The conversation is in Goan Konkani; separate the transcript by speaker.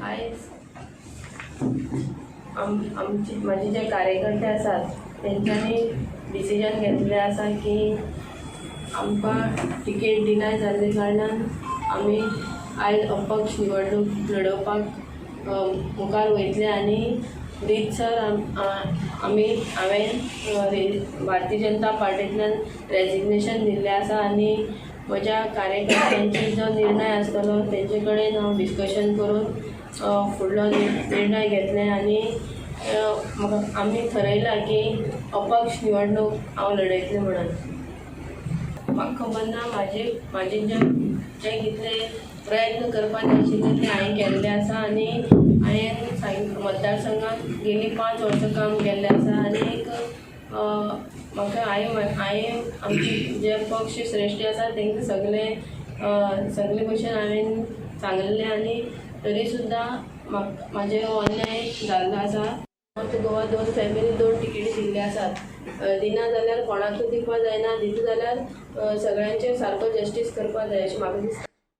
Speaker 1: आयज आमचे म्हाजे जे कार्यकर्ते आसात तेंच्यांनी डिसिजन घेतलें आसा की आमकां टिकेट डिनाय जाल्ले कारणान आमी आयज अपक्ष निवडणूक लडोवपाक मुखार वयतले आनी रितसर आमी हांवें भारतीय जनता पार्टींतल्यान रेजिग्नेशन दिल्लें आसा आनी म्हज्या कार्यकर्त्यांचे जो निर्णय आसतलो तेंचे कडेन हांव डिस्कशन करून फुडलो निर्णय घेतले आनी म्हाका आमी थरयलां की अपक्ष निवडणूक हांव लडयतलें म्हणून. म्हाका खबर ना म्हाजे म्हाजे जे जे कितले प्रयत्न करपाक जाय आशिल्ले ते हांवें केल्ले आसा आनी हांवें मतदारसंघात गेलीं 5 वर्सां काम केल्लें आसा आनी एक म्हाका हांवें हांवें आमचे जे पक्ष श्रेश्ठ आसा तांकां सगळे सगळे भशेन हांवें सांगलें आनी तरी सुद्दां म्हाका म्हाजेर हो अन्याय जाल्लो आसा. नॉर्थ गोवा 2 फॅमिली 2 टिकेटी दिल्ले आसात. दिना जाल्यार कोणाकूय दिवपाक जायना, दिता जाल्यार सगळ्यांचेर सारको जस्टीस करपाक जाय अशें म्हाका दिसता.